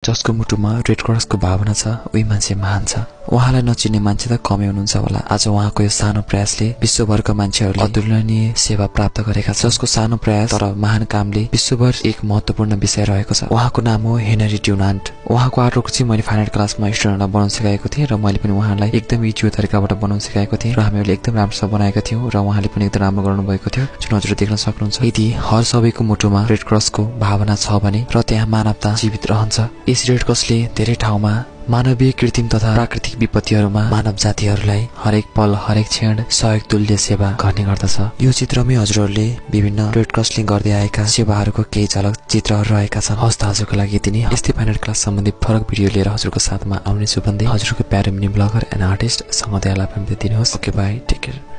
जसको मुटुमा रेड क्रसको भावना छ उही मान्छे महान छ। उहाँलाई नचिन्ने मान्छे त कमै हुनुहुन्छ होला। आज उहाँको यो सानो प्रयासले विश्वभरका मान्छेहरूले अतुलनीय सेवा प्राप्त गरेका छन्। जसको सानो प्रयास तर महान कामले विश्वभर एक महत्त्वपूर्ण विषय रहेको छ। उहाँको नाम हो हेनरी ड्युनान्ट। उहाँको आर्टवर्क चाहिँ मैले फाइन आर्ट क्लासमा स्टुडेन्टलाई बनाउन सिकाएको थिएँ र मैले पनि उहाँलाई एकदम इजी तरिकाबाट बनाउन सिकाएको थिएँ र हामीहरूले एकदम राम्रोसँग बनाएका थियौँ र उहाँले पनि एकदम राम्रो गर्नुभएको थियो, जुन हजुरले देख्न सक्नुहुन्छ। यदि हर सबैको मुटुमा रेड क्रसको भावना छ भने र त्यहाँ मानवता जीवित रहन्छ। यस रेड क्रसले धेरै ठाउँमा मानवीय कृत्रिम तथा प्राकृतिक विपत्तिहरूमा मानव जातिहरूलाई हरेक पल हरेक क्षण सहयोग तुल्य सेवा गर्ने गर्दछ। यो चित्रमै हजुरहरूले विभिन्न रेड क्रसले गर्दै आएका सेवाहरूको केही झलक चित्रहरू रहेका छन्। हस्त आजको लागि यति नै। यस्तै फाइन आर्ट क्लास सम्बन्धी फरक भिडियो लिएर हजुरको साथमा आउनेछु भन्दै हजुरको प्यारो मिनी ब्लगर एन्ड आर्टिस्ट सँग दिनुहोस्। Okay bye, take care.